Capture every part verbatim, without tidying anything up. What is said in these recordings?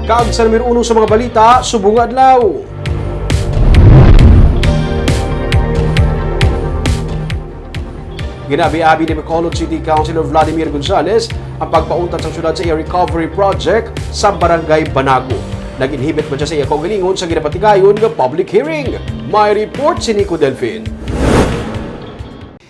Kag sa numero uno sa mga balita subong nga adlaw. Ginabi-abi ni Bacolod City Councilor Vladimir Gonzales ang pagpauntat sang syudad sa iya recovery project sa Barangay Banago. Nag-inhibit man siya sa iya kaugalingon sa ginapatigayon nga public hearing. May report si Nico Delfin.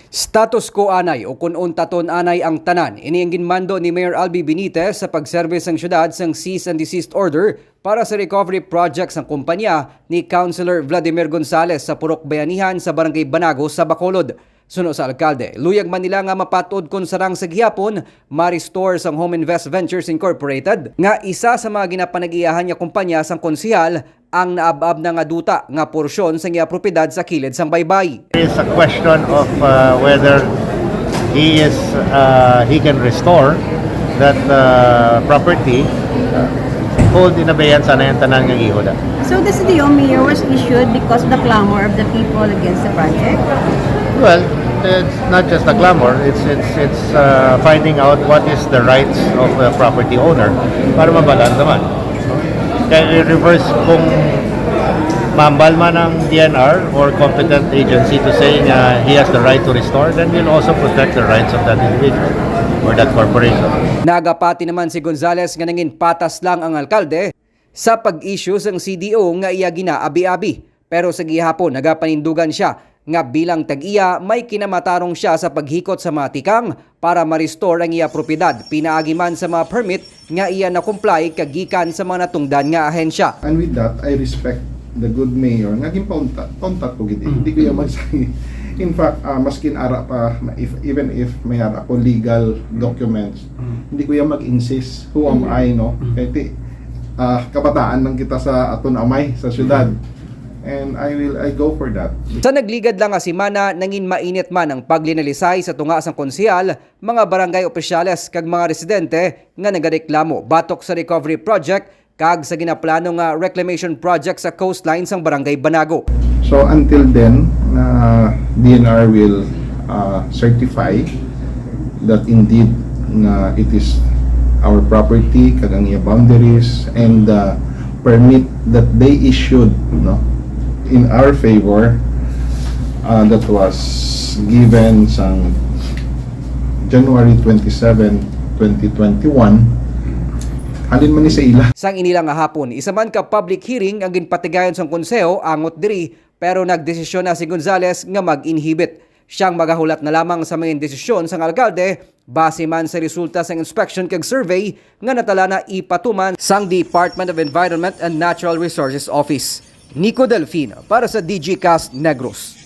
Status quo anay o kun untaton anay ang tanan, ini ang ginmando ni Mayor Albi Benitez sa pagserbe sang syudad sang cease and desist order para sa recovery project sang kumpanya ni Councilor Vladimir Gonzales sa Purok Bayanihan sa Barangay Banago sa Bacolod. Suno sa alkalde, luyag man nila nga mapatud kon sarang sa gihapon ma-restore sang Home Invest Ventures Incorporated, nga isa sa mga ginapanag-iyahan nga kumpanya sang konsehal, ang naab-ab na nga duta nga porsyon sang iya propiedad sa kilid sang baybay. It's a question of uh, whether he is uh, he can restore that uh, property. Uh, hold in abeyance na yung tanan nga gihuda. So the C D O mayor was issued because of the clamor of the people against the project? Well, it's not just a clamor. It's it's it's uh, finding out what is the rights of the property owner para mabalaan naman. Kaya i-reverse kung mambal man ang D N R or competent agency to say nga he has the right to restore, then we'll also protect the rights of that individual or that corporation. Nagapati naman si Gonzales nga nangin patas lang ang alkalde sa pag-issue sang C D O nga iya ginaabi-abi. Pero sa gihapon, nagapanindugan siya nga bilang tag-iya may kinamatarong siya sa paghikot sa mga tikang para ma-restore ang iya propiedad pinaagi man sa mga permit nga iya na-comply kagikan sa mga natungdan nga ahensya. And with that, I respect the good mayor nga ginpauntat, pauntat ko gid. Hindi ko yung magsabi. In fact, uh, maskin ara pa, if, even if may ara ko legal documents, hindi ko yung mag-insist. Who am I, no? Kaya ti, uh, kabataan lang kita sa aton amay, sa syudad. And I will I go for that. Sa nagligad lang nga semana, nangin mainit man ang paglinalisay sa tunga sang konsehal, mga barangay opisyales kag mga residente nga nagareklamo batok sa recovery project kag sa ginaplano nga reclamation project sa coastline sang Barangay Banago. So until then, uh, D N R will uh, certify that indeed nga it is our property kag ang iya boundaries and the permit that they issued, no, in our favor, uh, that was given sang January twenty-seven, twenty twenty-one. Halin man ni sa ila. Sang inila nga hapon, isa man ka public hearing ang ginpatigayon sang konseho angot diri, pero nagdesisyon na si Gonzales nga mag-inhibit. Siyang magahulat na lamang sa mga desisyon sang alkalde base man sa resulta sang inspection kag survey nga natala na ipatuman sang Department of Environment and Natural Resources Office. Nico Delfin para sa D G Cast Negros.